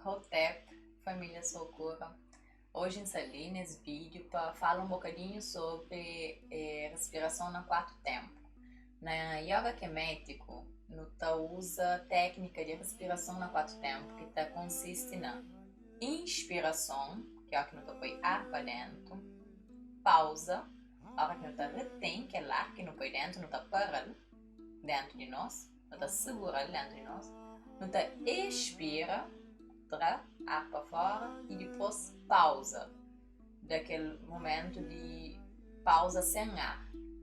Hotep, família Sokura. Oji N sta li nes vídiu pa fala un bokadinhu sobri respirason na 4 ténpu. Na yoga kemétiku, nu ta uza téknika di respirason na 4 ténpu ki ta konsisti na inspirason, ki é óki nu ta poi ar pa déntu, pauza, óra ki nu ta retén kel ar ki nu poi déntu, nu ta para-l déntu di nos, nu ta segura-l déntu di nos, nu ta expira, tra ar pa fóra i dipôs pauza, da kel momentu di pauza sen ar,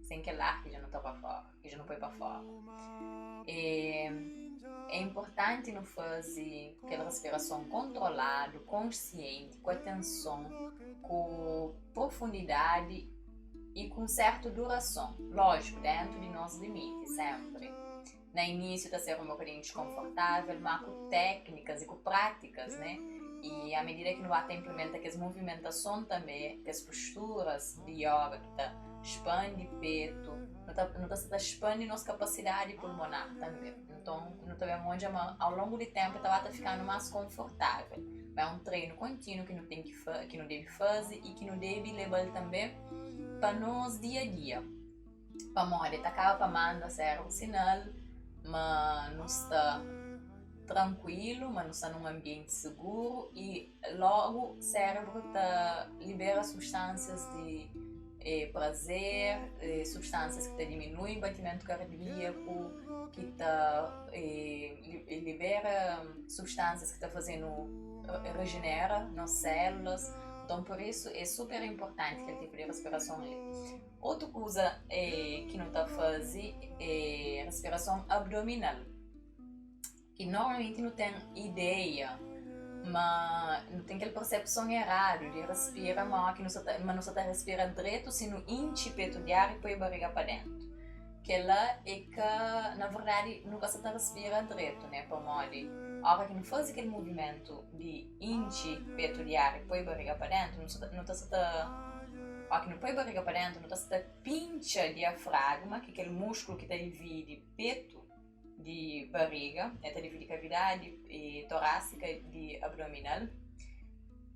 sen kel ar ki dja nu tra pa fóra, ki dja nu poi pa fóra. É, é inportanti nu faze kel respirason kontroladu, konsienti, ku atenson, ku profundidadi i ku un sértu durason, lójiku, déntu di nos limiti, sénpri. Na inísiu ta ser un bokadinhu diskonfortável, má ku téknikas i ku prátikas, né? I à medida ki nu ba ta inplimenta kes muvimentason tanbê, kes posturas di yoga ki ta spandi petu, nu ta nu ta sta ta spandi nos kapasidadi pulmonar tanbê. Nton, nu ta ben odja ma au longu di ténpu ta ba ta fika-nu más konfortável. Má é un treinu kontinu ki nu ten ki ki nu debe faze i ki nu debe leba-l tanbê pa nos dia-dia. Pamodi el ta kaba pa manda sérbru sinal ma nu sta trankuilu, ma nu sta nun anbienti suguru i lógu sérbru ta libera substánsias di prazer, substánsias ki ta diminui batimentu kardíaku, ki ta libera substánsias ki ta faze-nu rejenera nos sélulas. Nton, pur isu é super inportanti kel tipu di respirason li. Otu kuza ki nu ta faze é respirason abdominal, ki normalmenti nu ten ideia ma nu ten kel persepson eradu di respira ma óki nu sa ta ma nu sa ta respira dretu si nu intxi petu di ar i poi bariga pa déntu. Kel-la é ka na verdadi nu ka sa ta respira dretu, né? Pamodi óra ki nu faze kel movimentu di intxi petu di ar i poi bariga pa déntu, nu sa nu ta sa ta óki nu poi bariga pa déntu nu ta sa ta pintxa diafragma, ki é kel muskulu ki ta dividi petu di bariga, el ta dividi kavidadi torásika di abdominal,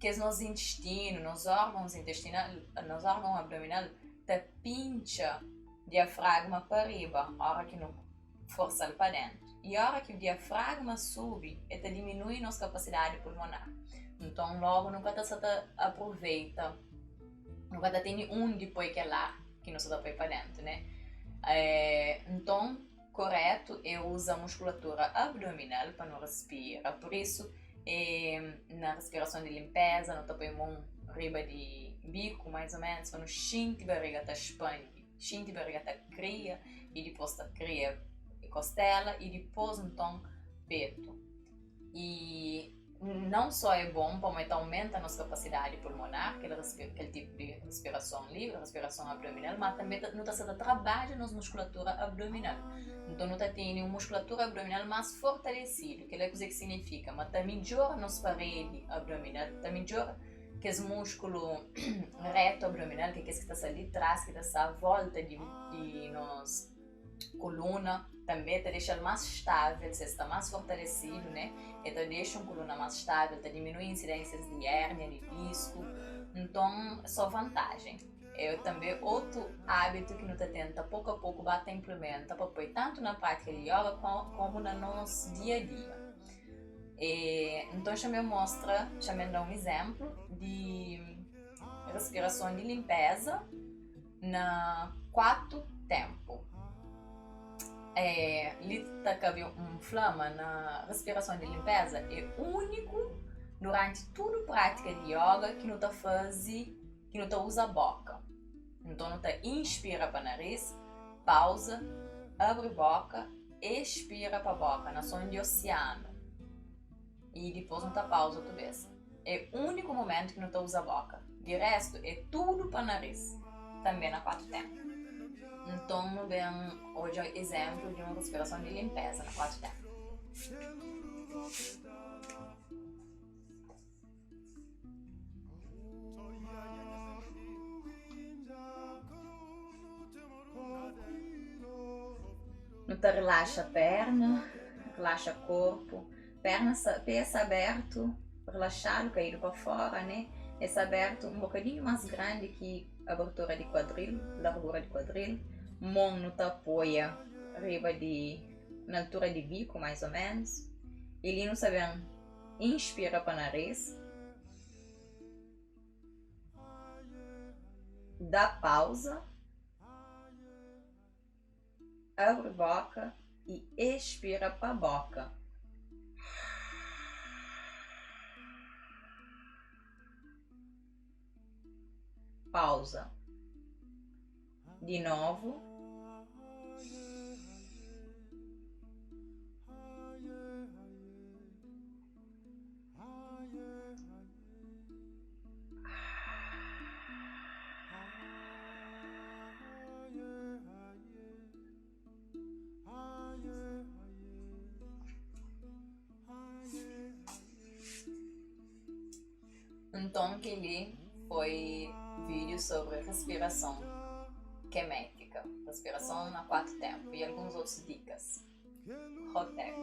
kes nos intestinu, nos órgons intestinal, nos órgon abdominal ta pintxa diafragma pa riba óra ki nu forsa-l pa déntu. I óra ki diafragma subi, el ta diminui nos kapasidadi pulmonar. Nton, lógu nu ka ta sa ta aproveita, nu ka ta tene undi poi kel ar ki nu sa ta poi pa déntu, né? Nton, korétu é uza muskulatura abdominal pa nu respira. Pur isu, na respirason di linpéza, nu ta poi mon riba di biku, mais ô ménus, pa nu xinti bariga ta spandi, xinti bariga ta kria i dipôs ta kria kostéla i dipôs nton petu. I não só é bom pamodi ta aumenta nos kapasidadi pulmonar, kel kel tipu di respirason li, respirason abdominal, ma tanbe nu ta sta ta trabadja nos muskulatura abdominal. Nton nu ta tene un muskulatura abdominal más fortalesidu. Kel-la é kuzê ki signifika? Ma ta midjora nos paredi abdominal, ta midjora kes muskulu retu abdominal, ki é kes ki ta sta li tras, ki ta sta a volta di nos Koluna tanbe ta dexa-l más stável, se sta más fortalesidu, né? El ta dexa un koluna más stável, ta diminui insidênsias di hérnia, di disku. Nton, só vantajen. É tanbe otu ábitu ki nu ta tenta poku a poku ba ta inplimenta pa poi tantu na prátika di yoga komu na nos dia-a-dia. E, nton, xa-m mostra, xa-m da un izénplu di respirason di linpéza. Na 4 ténpu. É, li ta kabe un fla ma na respirason di linpéza é úniku duranti tudu prátika di yoga ki nu ta faze, ki nu ta uza bóka. Nton nu ta inspira pa narís, pauza, abri bóka, expira pa bóka na son di osianu i dipôs nu ta pauza otu bês. É úniku momentu ki nu ta uza bóka. Di réstu é tudu pa narís, tanbê na 4 ténpu. Nton nu ben odja izénplu di un respirason di linpéza na 4 ténpu. Nu ta rilaxa pérna, rilaxa korpu, pérna, pé sta abértu. Relaxadu, kaídu pa fora, ne? Es abertu un bokadinhu más grandi ki abertura di kuadril, largura di kuadril. Mon nu ta apoia riba di, na altura di biku, mais o ménus. I li nu sa ben inspira pa naris, da pauza. Abri boka i expira pa boka. Pauza. Di novu. Nton kel-li foi vídiu sobri respirason kemétika, respirason na 4 ténpu i alguns otus dikas. Hotep.